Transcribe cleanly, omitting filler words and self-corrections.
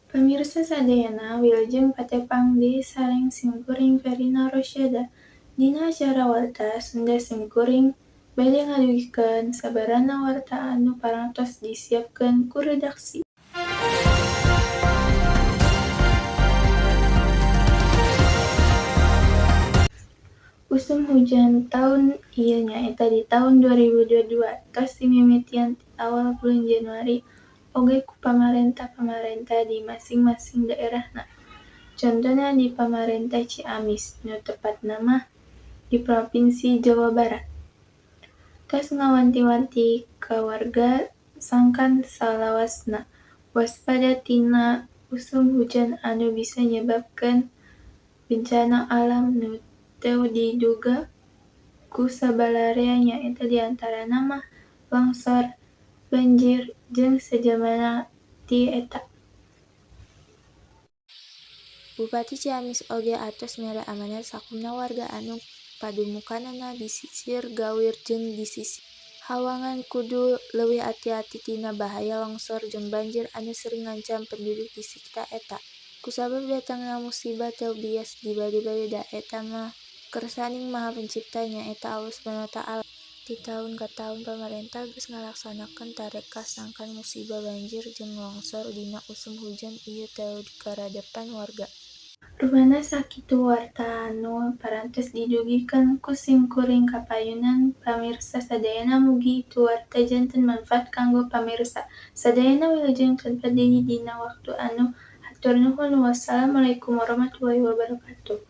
Pamirsa sadayana, wilujeng patepang deui sareng simkuring Verina Rosyada. Dina acara Warta Sunda simkuring bade ngadugikeun sababaraha warta anu parantos disiapkeun ku redaksi. Usum hujan taun ieu nyaeta di taun 2022 tos dimimitian ti awal bulan Januari oge ku pamarentah-pamarentah di masing-masing daerahna. Contona di pamarentah Ciamis, nu tepatna mah di Propinsi Jawa Barat. Tos ngawanti-wanti ka warga sangkan salawasna waspada tina usum hujan anu bisa nyababkeun bencana alam nu teu diduga ku sabalarea, nyaeta di antarana mah longsor, banjir, jeung sajabana ti eta. Bupati Ciamis oge atos mere amanat sakumna warga anu padumukanna di sisir gawir jeung di sisih hawangan kudu leuwih ati-ati tina bahaya longsor jeung banjir anu sering ngancam penduduk di sakitar eta. Kusabab datangna musibah teu bias dibade-bade, da eta mah kersaning Maha Pencipta, nyaeta Allah SWT. Ti taun ka taun pamarentah geus ngalaksanakeun tarekah sangkan musibah banjir jeung longsor dina usum hujan ieu teu karadepan warga. Rupana sakitu warta anu parantos didugikeun ku simkuring ka payunan pamirsa sadayana, mugi itu warta janten manfaat kanggo pamirsa sadayana. Wilujeng tempo deui dina waktu anu hatur nuhun, wassalamualaikum warahmatullahi wabarakatuh.